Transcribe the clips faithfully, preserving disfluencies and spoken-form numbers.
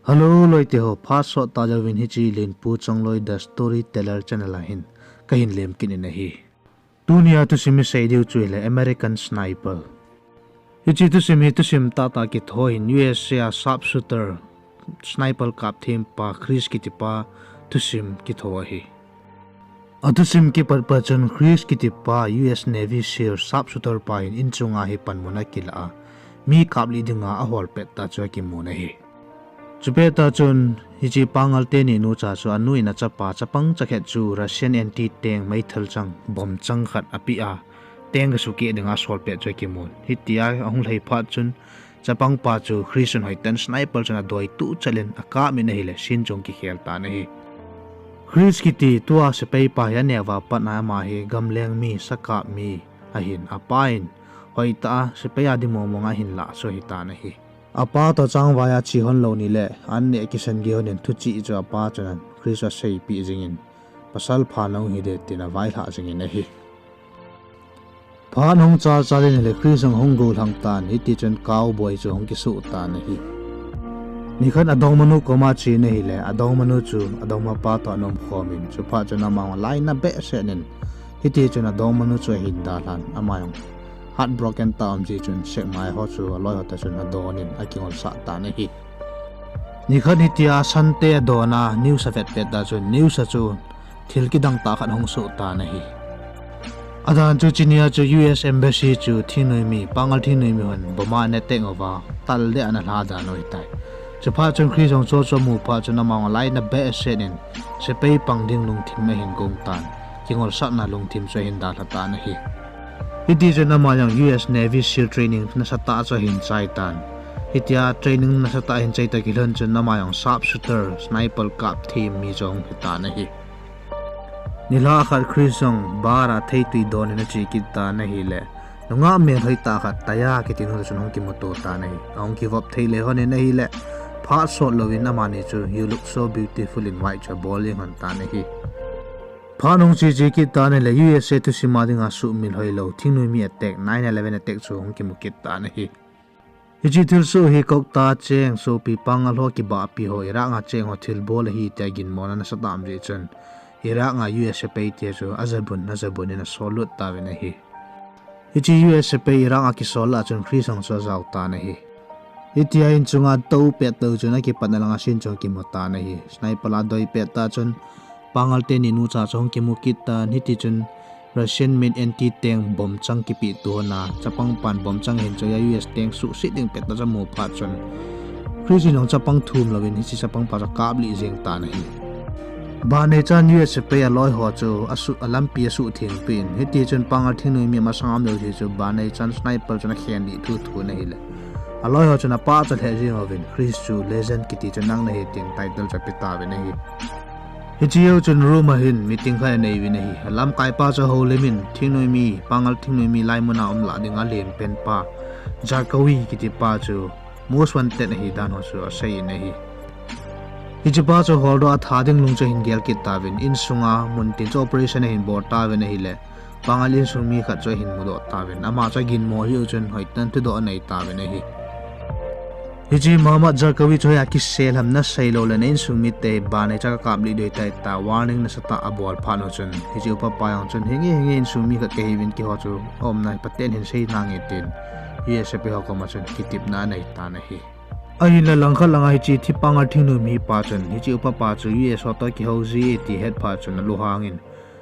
Hello, loite ho, phat sot tah jouvin hiche Lenpu Chongloi The Storyteller channel a hin kahin lem kit in ahi. Tunia thusim isei diu chu ahile American Sniper. Hiche thusim hi thusim tahtah kitho ahin, U S A a sharpshooter, sniper kap thempa Chris kitipa thusim kitho ahi. Athusim kipat pat chun Chris kitipa U S Navy SEAL sharpshooter pa hin inchunga hi panmun akilah a, mi kaplih dinga ahol pet tah chu akimun ahi. Chupet tah chun hiche pangal teni nucha chu anu in achapa chapang chakhat chu Russian anti-tank meithal chang, bomb chang khat apeh a, tank gasukeh dinga asol pet chu akimun. Hitia ahung lhai phat chun chapangpa chu Chris in hoitah in sniper chun adoi tuchat in akap in ahile scene chu hung kikhel tan ahi. Chris kiti tua sepai pa hi aneo a pat a ama hi gamleng mi, sakap mi ahin, apa in hoitah a sepai a ding mong mong a ahin lah chu ahitan ahi. Apa toh changvai a che hon lou nile an neh kisan gei hon in thuchih chu apa chun Chris aseipeh jingin, pasal pha nahung hide tin availhah jingin ahi. Phat ahung chal chal in ahile Chris jong ahung gollhang tan, hitichun cowboy chu ahung kisuh tan ahi. Nikhat adongmanu koma achen ahile, adongmanu chu adongmapa toh ana umkhom in, chuphat chun amahon alainat behseh in, hitichun adongmanu chu ahin dalhan, ama jong heartbroken tah a um jeh chun sekmai ho chu aloi ho toh chun adon in akingolsah tan ahi. Nikhat hitia Sante adon a news avet pet tah chun news a chu thil kidang tah khat ahung soh tan ahi. Adan chu chunia chu U S Embassy chu thingnoimi, pangal thingnoimi hon bomb a ana attack uva, tal deh a ana lha dan u ahitai. Chuphat chun Chris jong chuche chu amu phat chun ama jong alainat behseh in sepai pang ding lungthim ahin gong tan, kingolsahna lungthim chu ahin dalha tan ahi. Hitichun ama jong U S Navy SEAL training nasatah chu ahin chai tan. Hitia training nasatah ahin chai toh kilhon chun ama jong sharpshooter, sniper kap them mi chu ahung hitan ahi. Nilhah khat Chris jong bar a theitwi don in ache kit tan ahile, nungah melhoi tah khat Taya kiti nu toh chun ahung kimuto tan ahi. Ahung kivop thei le hon in ahile, phat sot louvin amani chu You look so beautiful in white chu abol jeng hon tan ahi. Phat ahung che che kit tan ahile, U S A thusim a dinga suhmil hoilou thingnoimi attack, nine eleven attack chu ahung kimu kit tan ahi. Hiche thilsoh hi kokta cheng sopi pangal ho kibahpi ho, Iraq a cheng ho thilbol ahi tia ginmona nasatah a um jeh chun Iraq a U S sepai te chu ajabun ajabun in asol lut tauvin ahi. Hiche U S sepai Iraq a kisol lah a chun Chris jong chu ajao tan ahi. Hitia inchunga atou pet tah chun akipatna langa scene chu ahung kimu tan ahi. Sniper a adoi pet tah chun pangal teni nucha chu ahung kimu kit tan, hitichun Russian made anti-tank bomb chang kipeh tu hon a, chapangpan bomb chang ahin choi a U S tank suhset ding pet tah chu amu phat chun Chris in jong chapang thum louvin hiche chapangpa chu akaplih jeng tan ahi. Banei chan U S sepai aloi ho chu alampi asuhtheng peh in, hitichun pangal thingnoimi masang a um lou hi chu banei chan sniper chun akhen lih thuthu in ahile, aloi ho chun apachat lheh jeng uvin, Chris chu legend kiti chu nang nahi tin title chu ape tauvin ahi. Hiche jou chun room a hin meeting khat anei uvin ahi. Alamkaipa chu ahoulim in thingnoimi, pangal thingnoimi laimun a um lah dinga alen penpa, Zarqawi kitipa chu most wanted ahi dan ho chu asei in ahi. Hichepa chu holdoh a atha ding lung chu ahin gel kit tauvin, insunga muntin chu operation ahin bol tauvin ahile, pangal insung mi khat chu ahin mudoh tauvin, ama chu aginmo hih u chun hoitah in thudoh anei tauvin ahi. Hiche Mohammad Zarqawi chu hoiya kisel ham nasei lou le na insung mite hi banei chan kakaplih ding ahitai tia warning nasatah abol phat u chun, hiche upapa jong chun hinge hinge insung mi khat kahiuvin keiho chu aumna hi Pathen in hin sei nange tin U S sepai ho koma chun kitepna anei tan ahi. Ahinla langkhat langa hiche thi pangal thingnoimi pa chun hiche upapa chu U S ho toh kihou ji e ti ahet phat chun alunghang in,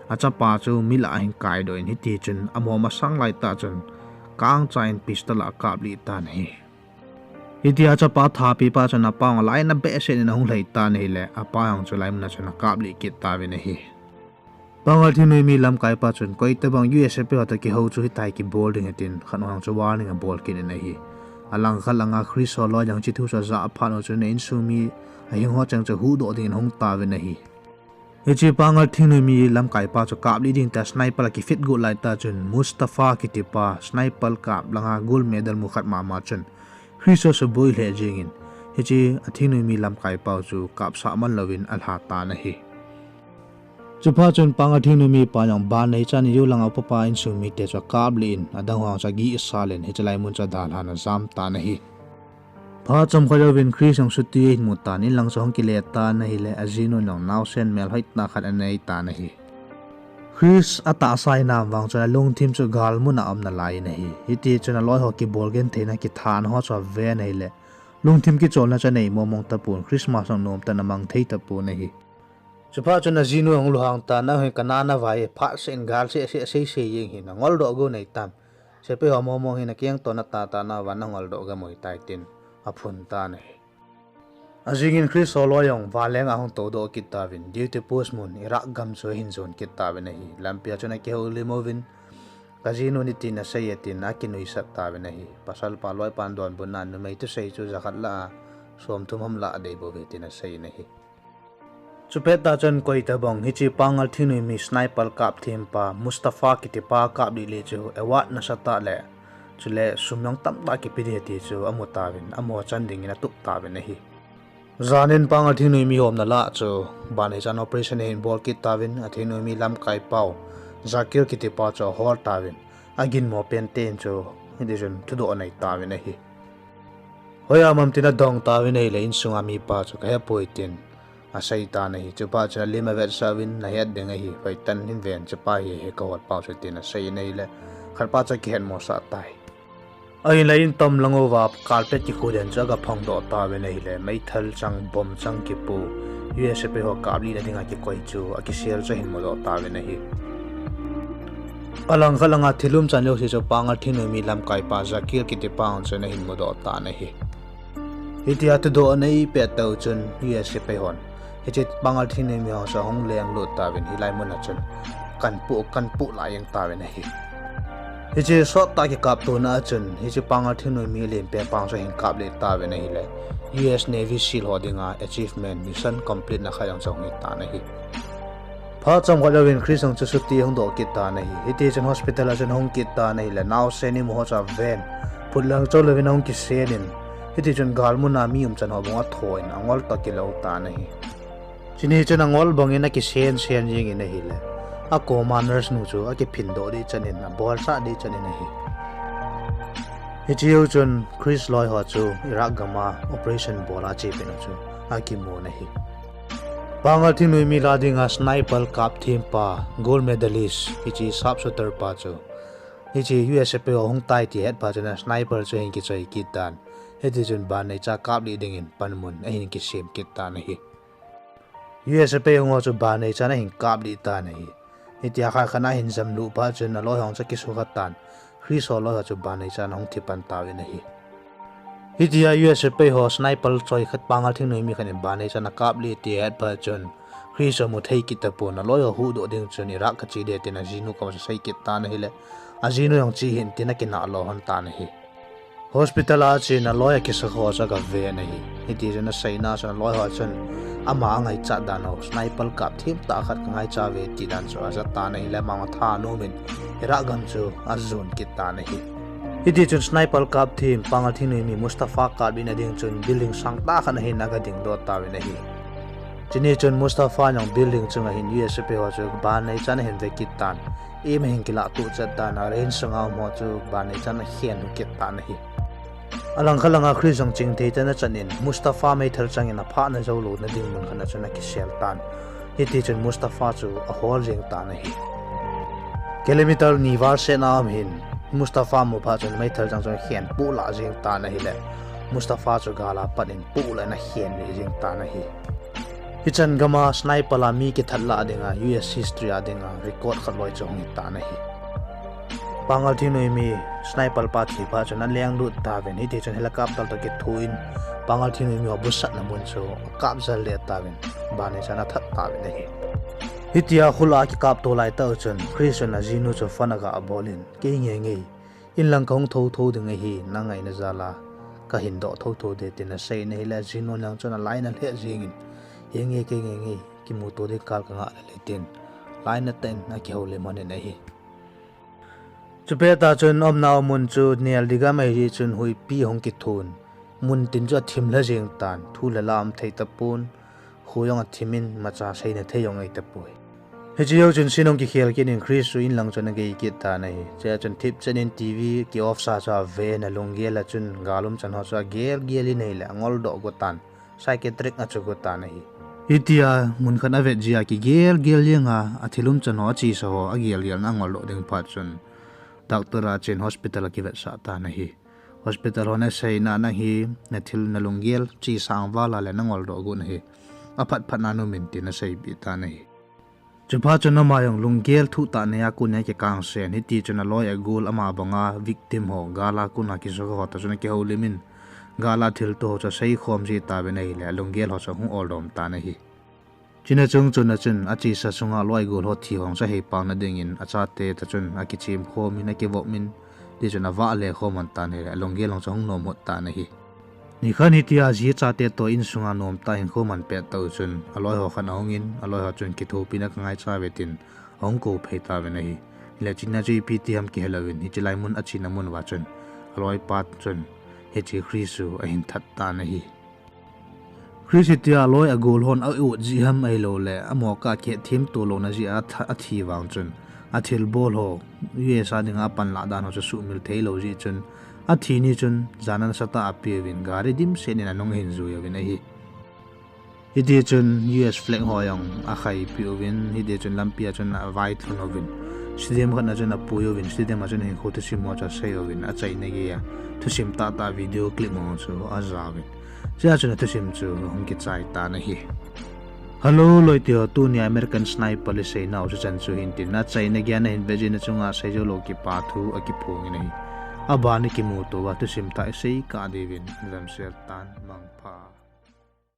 achapa chu mi lah a ahin kaidoh in, hitichun amaho masang laitah chun kangcha in pistol a akaplih tan ahi. Hitia achapa athapipa chun apa jong alainat behseh in ahung lhai tan ahile, apa jong chu laimun a chun akaplih kit tauvin ahi. Pangal thingnoimi lamkaipa chun koitobang U S sepai ho toh kihou chu hitia kibol ding ahi tin khat jong chu warning abol kit in ahi. Alangkhat langa Chris ho loi jong hiche thu chu ajah phat u chun insung mi ahing ho cheng chu huhdoh dingin ahung tauvin ahi. Hiche pangal thingnoimi lamkaipa chu kaplih ding tia sniper a kifit got laitah chun Mustafa kitipa sniper kap langa gold medal mu khat mama chun Chris chu asuboi lheh jengin, hiche athingnoimi lamkaipau chu kapsah man louvin alha tan ahi. Chuphat chun pangal thingnoimi pa jong banei chan U langa upapa insung mite chu akaplih in, adang ho chu agihsal in, hiche lai mun chu adalhan ajam tan ahi. Phat chomkhat jouvin Chris jong chuti ahin mu tan, in lang chu ahung kile tan ahile, ajinu jong naosen melhoi tah khat anei tan ahi. Chris atahsa in ahivang chun alungthim chu galmun a aum nalai in ahi. Hiti chun aloi ho kibol genthei na kithana ho chu aven ahile, lungthim kicholna chu anei mongmong tapon, Christmas jong nomtah in amang thei tapon ahi. Chuphat chun ajinu ahung lunghang tan, nang hin kana navai e, phat seh in gal seh seh seisei jeng hin, nangol doh gou neitam. Sepai ho mongmong hin nakeng toh natah tah nauva nangol doh gamui tai, tin aphun tan ahi. Ajing in Chris ho loi jong vanleng a ahung toudoh kit tauvin, duty post mun Iraq gam chu ahin jon kit tauvin ahi. Lampi a chun akihoulim uvin, kajinu in hitin asei e, tin akinuisat tauvin ahi. Pasal pa loi pan donbutna a numei thusei chu jakhat lah a somthum ham lah a dei bouve, tin asei in ahi. Chupet tah chun koitobang hiche Pangal thingnoimi sniper kap them pa Mustafa kiti pa kap lih lih chu award nasatah le chule sum jong tamtah kipe ding ti chu amu tauvin, amaho chan dingin atup tauvin ahi. Jan in Pangal thingnoimi homna lah chu banei chan operation ahin bol kit tauvin, athingnoimi lamkai pau Zakir kiti pa chu ahol tauvin, aginmo pen ten chu hiti chun thudoh anei tauvin ahi. Hoiya mam tin adong tauvin ahile, insunga mipa chu kahepoi, tin asei tan ahi. Chuphat chun alim avetsah uvin, nahet ding ahi, hoitah in hin ven, chupa hi hi kahol pau chu, tin asei in ahile, khatpa chu akihetmosah tai. Ahinla in tom lang uva carpet kikhu den chu agaphongdoh tauvin ahile, meithal chang, bomb chang kipu, U S sepai ho kaplihna dinga kikoi chu akisel chu ahin mudoh tauvin ahi. Alangkhat langa thil umchan jouse chu Pangal thingnoimi lamkaipa Zakir kitipa chun ahin mudoh tan ahi. Hitia thudoh anei pettah u chun U S sepai hon hiche Pangal thingnoimi ho chu ahung lenglut tauvin, hilai muna chun kanpoh, kanpoh lah jeng tauvin ahi. Hiche sottah kikaptona a chun hiche Pangal thingnoimi lenpen pa chu ahin kaplih tauvin ahile, U S Navy SEAL ho dinga achievement, mission complete na khat jong chu ahung hitan ahi. Phat chomkhat jouvin Chris jong chu chuti ahung doh kit tan ahi. Hitichun hospital a chun ahung kit tan ahile, naosen imu ho chu aven, phutlang chol louvin ahung kisen in, hitichun galmuna mi umchan ho bang athoh in angol toh akilou tan ahi. Chuni chun angol bangin akisensen jengin ahile, acoma nurse nu chu akiphindoh ding chan in, abolsah ding chan in ahi. Hicheu chun Chris loi ho chu Iraq gama operation bola achepet u chu akimun ahi. Pangal thingnoimi lah dinga sniper kapthempa, gold medalist, hiche sharpshooter pa chu hiche U S sepai ho hung tai ti ahet phat chun sniper chu ahin kichoi kit tan, hitichun banneicha kaplih dingin panmun ahin kisem kit tan ahi. U S sepai ho chu banneichan ahin kaplih tan ahi. Hitia khat khat ahin jamlut phat chun aloi ho chu akisukha tan, Chris ho loi ho chu banneichan ahung thipan tauvin ahi. Hitia U S sepai ho sniper choi khat, Pangal thingnoimi khat in banneichan akaplih ti ahet phat chun Chris amu thei kit tapon, aloi ho huhdoh ding chun Iraq kache ding tin ajinu koma asei kit tan ahile, ajinu jong che hih in tin akinah lou lhon tan ahi. Hospital a achen aloi akisukha ho chu agaven ahi. Hitichun aseina chun aloi ho chun ama angaichat dan u, sniper kapthem tah khat kangaicha uve ti dan chu aja tan ahile, ama matha anomin Iraq gam chu ajon kit tan ahi. Hitichun sniper kapthem Pangal thingnoimi Mustafa kaplihna ding chun building sangtah khat ahin agadingdoh tauvin ahi. Chuni chun Mustafa jong building chunga hin U S sepai ho chu banneichan ahin ve kit tan, ima ahin kilahtoh chet tan, a range sunga um ho chu banneichan akhen kit tan ahi. Alangkhat langa Chris jong chingthei tah in achan in, Mustafa meithal changin aphatna joulouna ding mun khat a chun akisel tan. Hitichun Mustafa chu ahol jeng tan ahi. Kilometer ni val setna a um hin, Mustafa mu phat chun meithal chang chun akhenpoh lah jeng tan ahile, Mustafa chu gal a pat in poh lah in akhen lih jeng tan ahi. Hichan gama sniper a mi kithat lah dinga U S history a dinga record khat loi chu ahung hitan ahi. Pangal thingnoimi sniper pa thi phat chun alenglut tauvin, hitichun helicopter toh kithoin Pangal thingnoimi ho busatna mun chu akapjal leh tauvin, banneichan athat tauvin ahi. Hitia khula akikapto laitah u chun Chris chun ajinu chu phone aga bolin, kei ngenge, inlang kahung thouthou ding ahi, nangaina jal a kahin doh thouthou ding tin asei in ahile, ajinu jong chun alainat lheh jengin, henge, kei ngenge, kimuto ding kal kangah lele tin lainat tah in akihoulim lhonin ahi. Chupet tah chun umnau mun chu nel ding gam ahijeh chun huipi ahung kithun, muntin chu athim lha jeng tan, thu le la um thei tapon, kho jong athimin, imacha seina thei jong ahi tapoi. Hiche jou chun sin ahung kikhel kit in Chris chu in lang chun agei kit tan ahi. Chea chun thipchet in TV ki off sa chu ave in alunggel a chun gal um chan ho chu agel gel in ahile angol doh go tan. Psychiatric a chu go tan ahi. Hitia mun khat avet jia kigel gel jeng a, athil um chan ho achesa ho agel gel na angol doh ding phat chun doctor a chen hospital a kivetsah tan ahi. Hospital hon aseina na hi, nathil nalunggel chesa val a le nangol doh go na hi, aphat phat na um in tin aseipeh tan ahi. Chuphat chun ama jong lunggel thuh tah nei a kon a kikangsen, hiti chun aloi agol ama banga victim ho, gal a kon a kisukha ho toh chun akihoulim in, gal a thilto ho chu aseikhom ji tauvin ahile, alunggel ho chu ahung oldom tan ahi. Chuna chung chun achesa sunga loi agol ho thi ho chu ahei pang na dingin achate toh chun akichem khom in akivop in, ti chun avah le khom man tan ahile, alunggel ho chu ahung nom hot tan ahi. Nikhat hitia ji chate toh insunga nomtah in khom man pet tah u chun aloi ho khat ahung in, aloi ho chun, kithopina kangaicha uve tin ahung kou phei tauvin ahi. Hile chena chu ipi ti ham kihelouvin, hiche lai mun achena mun uva chun aloipa chun hiche Chris chu ahin that tan ahi. Chris hitia aloi agol hon a-ot jeh ham ahiloule amoh kah kihetthem to louna jeh a athi vang chun athilbol ho, US a dinga apanlah dan ho chu suhmil theilou jeh chun athi ni chun jana nasatah a apeuvin gari dimset in anung ahin jui uvin ahi. Hiti chun US flag ho jong akhaipeh uvin, hiti chun lampi a chun availhun uvin, stadium khat na chun apui uvin, stadium a chun hinkho thusim ho chu asei uvin, achaina geiya thusim tahtah video clip ho chu ajauvin, chea chun athusim chu ahung kichai tan ahi. Hello loite ho, tunia American Sniper le seinau chu chan chu hin tin, achaina geiya nahin vet jeh na chunga seijou lou kipa thu akiphongin ahi. Aban a kimuto uva thusim thah isei kah diuvin damsel tan, mangpha.